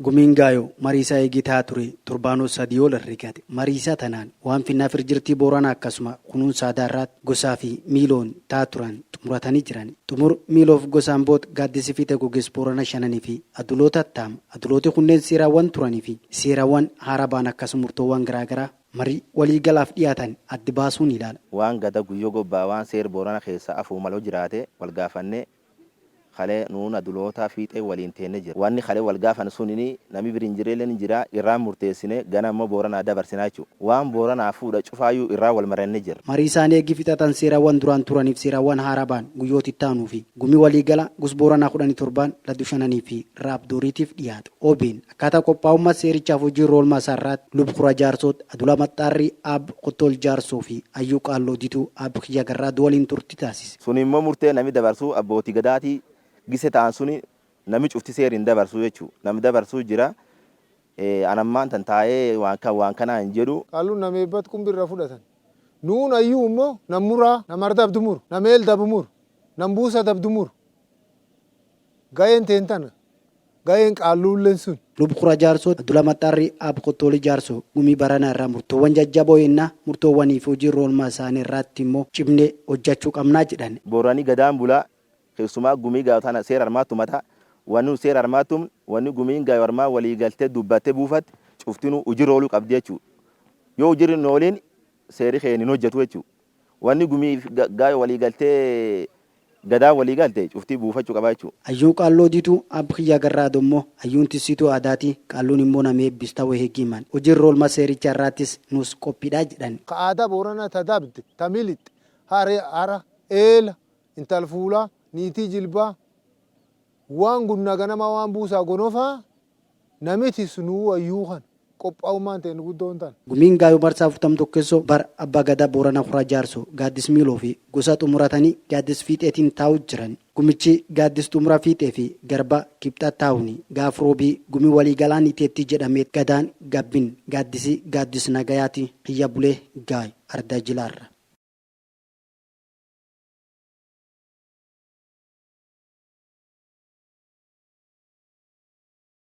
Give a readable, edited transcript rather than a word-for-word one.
Gumiin Gaayoo mariisaa eegii ta'aa ture torbaanoo 3 ol herregate. Mariisaa tanaan waan finnaaf irjirtii Booranaa akkasuma kunuunsa aadaa irraatti gosaa fi miiloon ta'aa turan xumuratanii jiran. Xumur miiloof gosaan bood gaaddisi fiixee gogees Boorana shananii fi aduloota taam. Adulooti kunneen seeraawwan turanii fi seeraawwan haaraa ba'an akkasuma murtoowwan garaagaraa marii waliigalaaf dhiyaatan addi baasuun ilaala. Waan gada guyyo gobbaa waan seer Boorana keessa afuu malo jiraate wal gaafanne. Kale nuun aduloota fiixee waliin teenne jira. Wanni kale wal gaafan sunini nami bir hin jirrelleen hin jira, irraan murteessine gana ammoo Booranaa dabarsinaa jechuudha. Waan Booranaa fuudha cufaayyuu irraa wal mari'anne jirra. Marii isaanii eegi fixatan seeraawwan duraan turaniif seeraawwan haaraa ba'an guyyoota itti aanuu fi gumii waliigala gus Booranaa 17n Laddu Shananii fi Raab Dooriitiif dhiyaata. Obn akkaataa qophaa'ummaa seerichaaf hojiirra oolmaa isaa irraatti Lub Kura Jaarsoot, Adula Maxxaarrii, Aab Qottol Jaarsoo fi Ayyuu Qaalloo Dituu Aab Kiyya Garraaduu waliin turtii taasise. Suni immoo murtee nami dabarsuu abbootii gadaatii gise ta'an suni nami cufti seeri hin dabarsuu jechuu nami dabarsuu jira an ammaan tan taa'ee waan kan waan kanaa hin jedhu. Qaalluun nama eebbat qumbi irra fudhatan. Nuun hayyuu immoo nam muraa, nam ardabdu muru, nam eel dabu muru, nam buusa dabdu muru. Gaheen teen tana. Gaheen qaalluulleen sun. Lub Kura Jaarsoo, Dula Maxxaarrii, Aab Qottoolii Jaarsoo gumii baranaa irraa murtoowwan jajjaboo ennaa murtoowwanii fi hojiirra oolmaa isaanii irraatti immoo cimnee hojjachuu qabnaa jedhan. Boorani Gadaan bulaa, keessumaa gumii gaayo tana seera armaat tumata. Wanni nu seera armaat tumn, wanni gumiin gaayo armaa walii galte dubbatte buufatte cuftinuu hujirra ooluu qabdi jechuu. Yoo hujirra hin oolin seeri keen hin hojjatu jechuu. Wanni gumii gaayo walii galtee Gadaan walii galte cuftii buufachu qaba jechu. Hayyuun Qaalloo Diituu, Aab Kiyyaa Garraado immoo hayyuun tissiituu aadaati, Qaalluun immoo nama eebbisu ta'uu eegi himan. Hojiirra oolmaa seerichaa irraattis nuus qophiidha jedhan. Ka aadaa Booranaa ta dabde, ta milixxe, hare, hara, eela, intal fuulaa, niitii jilbaa, waan gunna ganamaa waan buusaa gonofaa, nami tissu nuu hayyuu kana. Qophaa'ummaan teenna guddoon tana. Gumiin Gaayoo marsaa 41ffoo bara Abbaa Gadaa Boorana Kuraa Jaarsoo, Gaaddis Miiloo fi Gosaa xumuratanii Gaaddis Fiixeetiin taa'uu jiran. Gumichi Gaaddis xumura Fiixee fi Garba Kibxaa taa'uuni. Gaaf Roobii gumii waliigalaa ni teettii jedhamee Gadaan Gabbin Gaaddisi Gaaddis Nagayaati Kiyya Bulee Gaayo Ardaa Jilaarra.